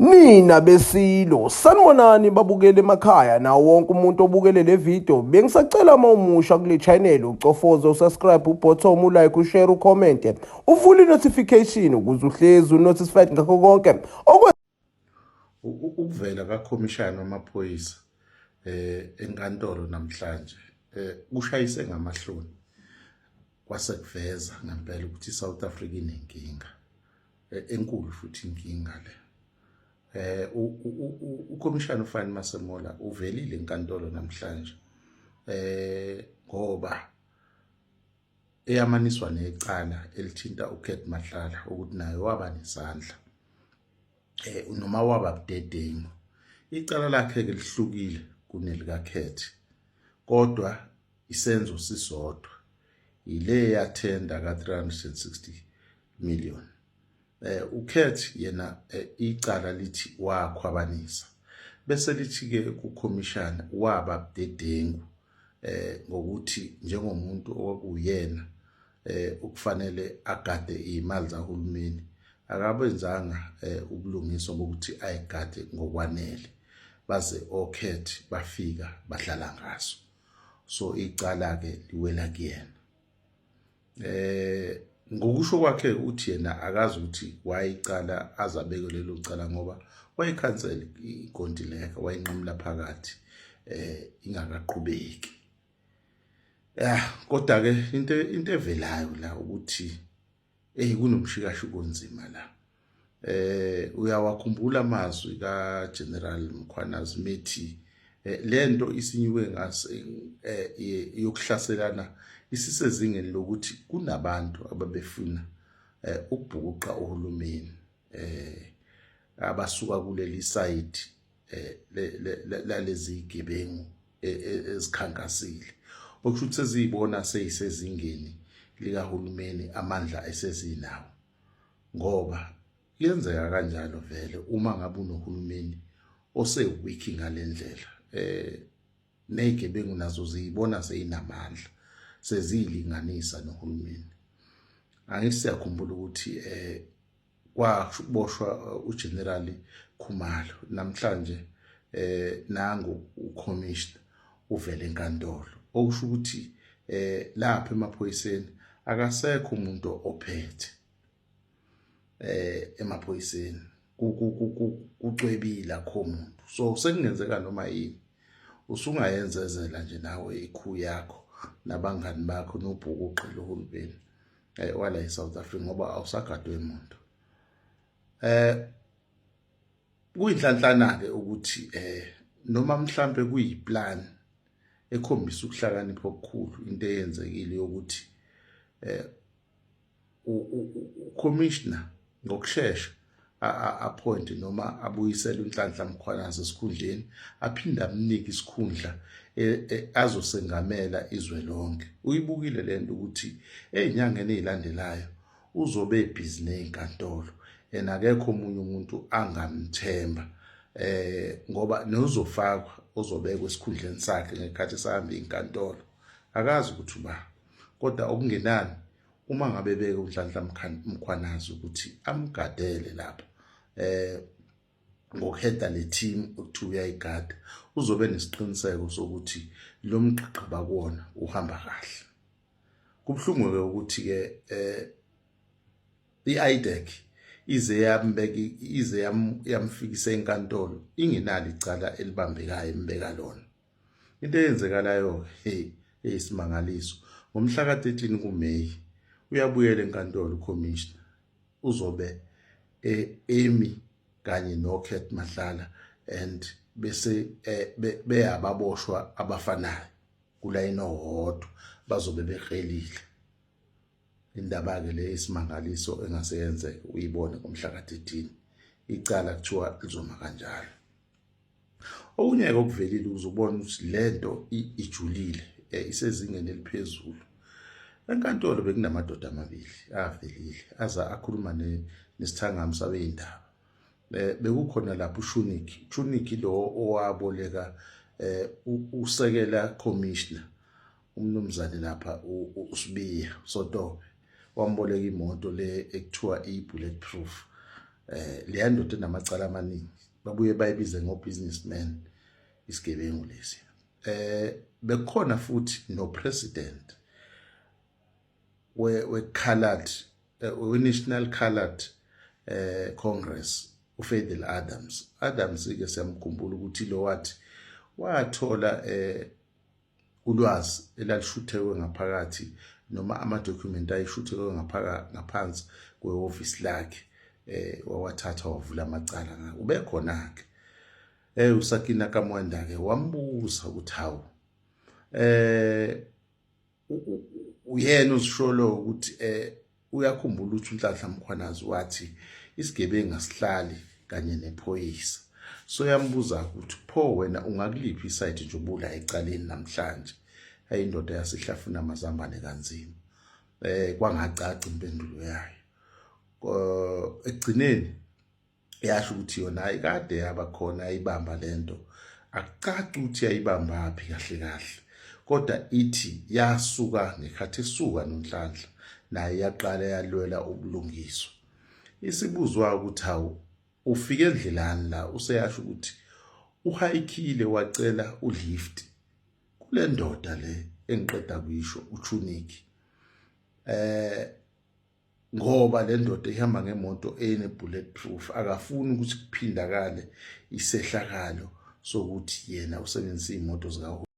Nina besilo, sanibonani babukele emakhaya nawo wonke umuntu obukele le video. Bengisacela uma umusha kule channel ucofoze usubscribe ubutton, ulike, ushare, ucomment, uvule notification ukuze uhlezi unotified ngakho konke. Ukuvela kakhomishana wamaphoyisa enkantolo namhlanje kushayise ngamahloni, kwase kuveza ngempela ukuthi iSouth Africa inenkinga enkulu futhi inkinga le. Ukhomishana uFani Masemola uvelile enkantolo namhlanje ngoba eyamaniswa necala elithinta uCat Matlala ukuthi naye waba nesandla noma waba budedengu. Icala lakhe ke lihlukile kunelika Cat, kodwa isenzo sisodwa, ile yathenda ka 360 million. uCat yena icala lithi wakhwabanisa, bese lithi ke kukhomishana waba budedengu ngokuthi njengomuntu okwakuyena ukufanele agade imali zahulumeni, akabenzanga ubulungiswa bokuthi ayigade ngokwanele, baze oCat bafika badlala ngaso. So icala ke liwela kuyena. Ngokusho kwakhe uthi yena akazi ukuthi wayicala azabeke lelo cala ngoba wayikhansela ikontileka, wayinqamula phakathi ingakaqhubeki. Kodwa ke into evelayo la ukuthi kunomshikashika onzima la. Uyawakhumbula amazwi ka General Mkhwanazi methi lento isinyuke ngase yokuhlaselana isisezingeni lokuthi kunabantu ababefuna ukubhukuqa uhulumeni abasuka kuleli side lalezi zigebengu ezikhankasile, okusho ukuthi seziyibona seyisezingeni likahulumeni, amandla esezinawo. Ngoba kuyenzeka kanjalo vele uma ngabe unohulumeni ose-weak ngalendlela, nezigebengu nazo ziyibona seyinamandla, seziyilinganisa nohulumeni. Angithi siyakhumbula ukuthi kwaboshwa uGeneral Khumalo, namhlanje nangu ucommissioner uvele enkantolo, okusho ukuthi lapha emaphoyiseni akasekho umuntu ophethe emaphoyiseni, kucwebile akho muntu. So sekungenzeka noma yini, usungayenzezela nje nawe ikhu yakho nabangani bakho nobhukuqe lohulumeni wala eSouth Africa, ngoba awusagadwe umuntu. Kuyinhlanhlana ke ukuthi noma mhlambe kuyiplan ekhombisa ukuhlakanipha okukhulu into eyenzekile yokuthi ucommissioner ngokusheshsha appoint noma abuyisele uNhlanhla Mkhwanazi esikhundleni, aphinde amnike isikhundla azosengamela izwe lonke. Uyibukile lento ukuthi ezinyangeni ezilandelayo uzobe ebhizi nezinkantolo, and akekho omunye umuntu angamthemba ngoba nozofakwa ozobekwa esikhundleni sakhe ngekhathi sahamba inkantolo akazi ukuthi uba. Kodwa okungenani uma ngabe beke uNhlanhla Mkhwanazi ukuthi amgadele lapha ngokuheda le team okuthiwa uyayigada, uzobe nesiqiniseko sokuthi lo mgqigqo kuwona uhamba kahle. Kubuhlungu ke ukuthi ke i-IDAC ize yambeka, ize yamfikisa enkantolo ingenalo icala elibambekayo embeka lona. Into eyenzekalayo hey eyisimangaliso, ngomhla ka-13 kuMeyi uyabuyela enkantolo ucommissioner, uzobe emi kanye noCat Matlala and bese beyababoshwa abafanayo kulayini owodwa, bazobe beqhelile. Indaba ke le isimangaliso engase yenzeke uyibone ngomhla ka-13, icala kuthiwa lizoma kanjalo. Okunye ke okuvelile ukuze ubone ukuthi lento ijulile, isezingeni eliphezulu. Enkantolo bekunamadoda amabili avelile aza akhuluma nesithangami sabeyindaba. Bekukhona lapho uShunik, Shunik lo owaboleka usekela commissioner umnumzane lapha uSibiya Sotobe, wamboleka imoto le ekuthiwa i-bulletproof. Leya ndoda enamacala amaningi babuye bayibize ngo businessman, isigebengu lesi. Bekukhona futhi no president we colored, we National Colored Congress, uFadil Adams. Adams ke siyamkhumbula ukuthi lo wathi wathola ulwazi elalishuthekwe ngaphakathi noma amadocument ayishuthekwe ngaphakathi ngaphansi kwehhovisi lakhe, wawathatha wavula amacala ngako. Ubekhona ke uSakina Kamwenda ke, wambuza ukuthi hawu, uyena uzisholo ukuthi uyakhumbula ukuthi uNhlanhla Mkhwanazi wathi isigebengu asihlali kanye nephoyisa. So yambuza ukuthi pho wena ungakuliphi isayidi nje ubula ecaleni namhlanje? Hayi, indoda yasihlafuna amazambane kanzima, kwangacaca impendulo yayo. Ekugcineni yasho ukuthi yona ayikade yaba khona ayibamba lento, akucaci ukuthi yayibambaphi kahle kahle, kodwa ithi yasuka ngekhathi esuka noNhlanhla naye yaqala yalwela ubulungiswa. Isibuzwa ukuthi hawu, ufike endlelani la, useyasho ukuthi uhayikhile wacela ulift kule ndoda le engiqeda kuyisho, uChuniki, ngoba le ndoda ihamba ngemoto ene bulletproof, akafuni ukuthi kuphindakale isehlakalo sokuthi yena usebenzisa imoto zika